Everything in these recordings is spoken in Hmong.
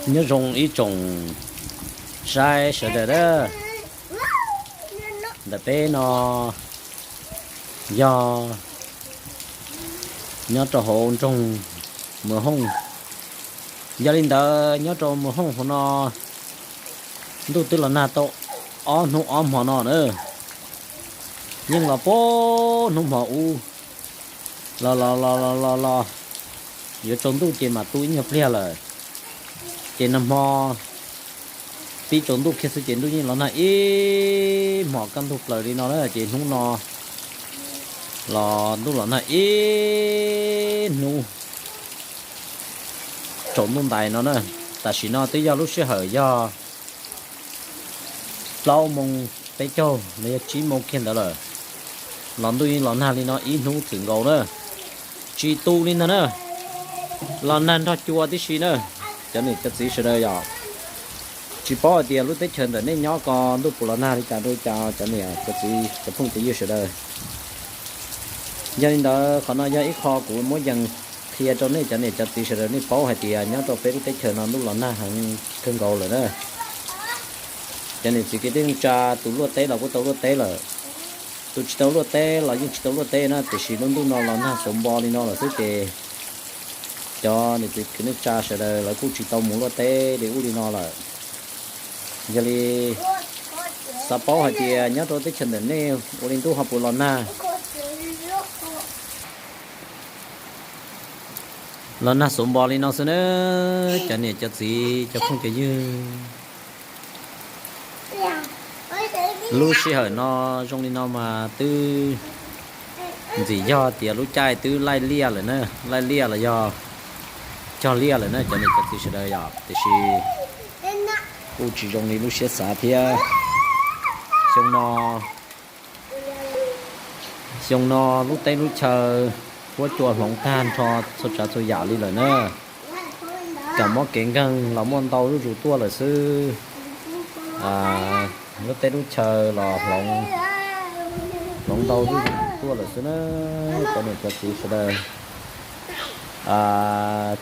Nyob zoo ib tsoom saib sawv daws na, ntawm peb no yog nyob rau hauv nroog Mws Hooj. Yog li ntawd nyob rau Mws Hooj hauv no ntuj twb los nag tau ob hnub ob hmo no na, yeej los puag hnub hmo ub los los los los los los yuav tsaus ntuj ces mam tu ib nyuag pliag lawm. Ces nag hmo pib tsaus ntuj kiag xwb ces ntuj yeej los nag ib hmos kaj ntug plaws li no na, ces hnub no los ntuj los nag ib hnub tsaus ntuj ntais no na. Tam sim no twb yog lub sij hawm yog plaub moo peb caug los yog tsib moo kiag ntawd lawm, los ntuj yeej los nag li no ib hnub txwm nkaus na, tsis tu li ntag na, los nag nrog cua tib si na. Cov niam cov txiv sawv daws yom, tsis paub hais tias lub teb chaws ntawm nej nyob ko ntuj puas los nag li cas rau li cas cov niam cov txiv cov phooj cov ywg sawv daws. Yog li ntawd qhov no yog ib qho kuv muab yees qhia rau nej cov niam cov txiv sawv daws nej paub hais tias nyob rau peb lub teb chaws no ntuj los nag heev kawg nkaus lawm na. Cov niam txiv kwv tij neej tsa tus luaj teb los kuj tau luaj teb lawm, tus tsis tau luaj teb los yeej tsis tau luaj teb na, tiam sis lub ntuj no los nag xuav npo li no lawm xwb ces cov niam txiv kwv tij neej tsa sawv daws lawv kuj tsis tau mus luaj teb li ub li no lawm. Yog li xav paub hais tias nyob rau teb chaws ntawm nej ua li ntuj ho puas los nag, los nag xuav npo li no xwb na, cov niam cov txiv cov phooj cov ywg. Lub sij hawm no zoo li no mas twb ntxim yog tias lub caij twb laij liaj lawm na, laij liaj los yog cog liaj lawm na cov niam cov txiv sawv daws yom, tiam sis kuj tsis zoo li lub siab xav thiab. Xyoo no, xyoo no lub teb lub chaw huab cua hloov tag nrho txhua tsav txhua yam li lawm na. Kam mob kev nkeeg los muaj ntau zuj zus tuaj lawm xwb. Lub teb lub chaw los hloov, hloov ntau zuj zus tuaj lawm xwb na. Cov niam cov txiv sawv daws,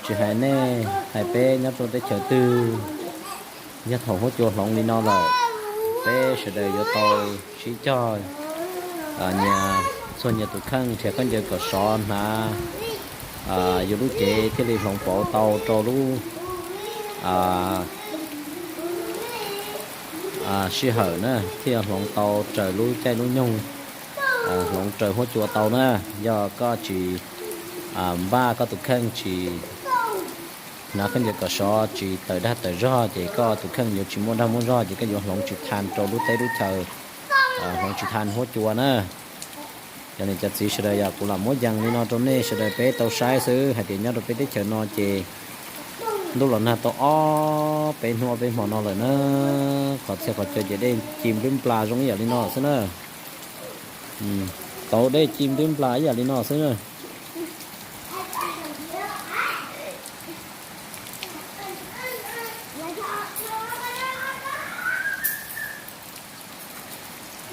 tsis hais nej hais peb nyob rau teb chaws twg, yog thaum huab cua hloov li no lawm, peb sawv daws yuav tau sib cog nyias txhua nyias tus kheej nrhiav khaub ncaws kom sov hnav, yus lub cev thiaj li hloov pauv tau rau lub sij hawm na, thiaj hloov tau raws lub caij lub nyoog, hloov raws huab cua tau na. Yog koj tsis npaj koj tus kheej, tsis hnav khaub ncaws kom sov, tsis tawm dag tawm zog ces koj tus kheej yuav tsis muaj dag muaj zog ces koj yuav hloov tsis tha rau lub teb lub chaw, hloov tsis tha huab cua na. Cov niam cov txiv sawv daws yog kuv lam muab yees li no rau nej sawv daws peb tau saib xwb hais tias nyob rau peb teb chaws no ces ntuj los nag tau ob peb hnub ob peb hmo no lawm na. Qhov txhia qhov chaw ces dej ci nplwb nplas zoo ib yam li no xwb na. Tau dej ci nplwb nplas ib yam li no xwb na.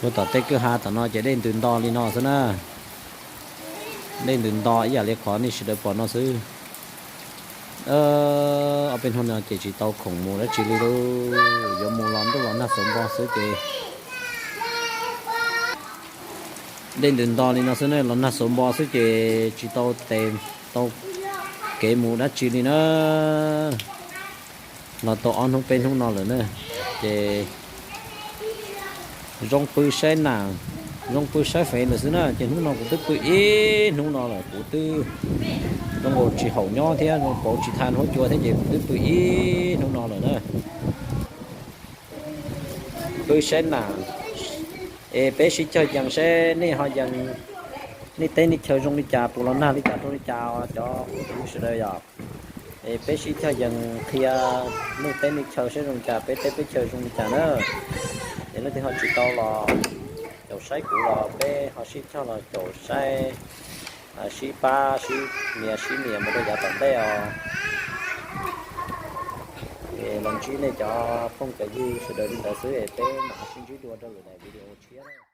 Lub tom tej kwj ha tom no ces dej ntws nto li no xwb na. Dej ntws nto ib yam li qhov nej sawv daws pom no xwb. Ob peb hnub no ces tsis tau khoom mus dab tsi li lauj, yuav mus los ntuj los nag xuav npo xwb ces dej ntws nto li no xwb na, los nag xuav npo xwb ces tsis tau tes tau kev mus dab tsi li na. Los tau ob hnub peb hnub no lawm na, ces zoo pw saib nas, zoo pw saib fev lawm xwb na. Ces hnub no kuv twb pw ib hnub no lawm, kuv twb zoo nkaus tsis haum nyob thiab, zoo pauv tsis tha huab cua thiab ces kuv twb pw ib hnub no lawm na. Pw saib nas, es peb sib cog yees seb nej ho yees, nej teb nej chaw zoo li cas, puas los nag li cas rau li cas cov phooj ywg sawv daws yom. Es peb sib cog yees qhia nej teb nej chaw seb zoo li cas, peb teb peb chaw zoo li cas na. Es leej twg ho tsis tau los caum saib kuv los peb ho sib cog los caum saib, sib pab sib nias sib nias mus rau yav tom ntej os. Es los ntsib nej cov phooj cov ywg sawv daws li ntawd xwb es peb mam sib ntsib dua rau lwm daim video tshiab.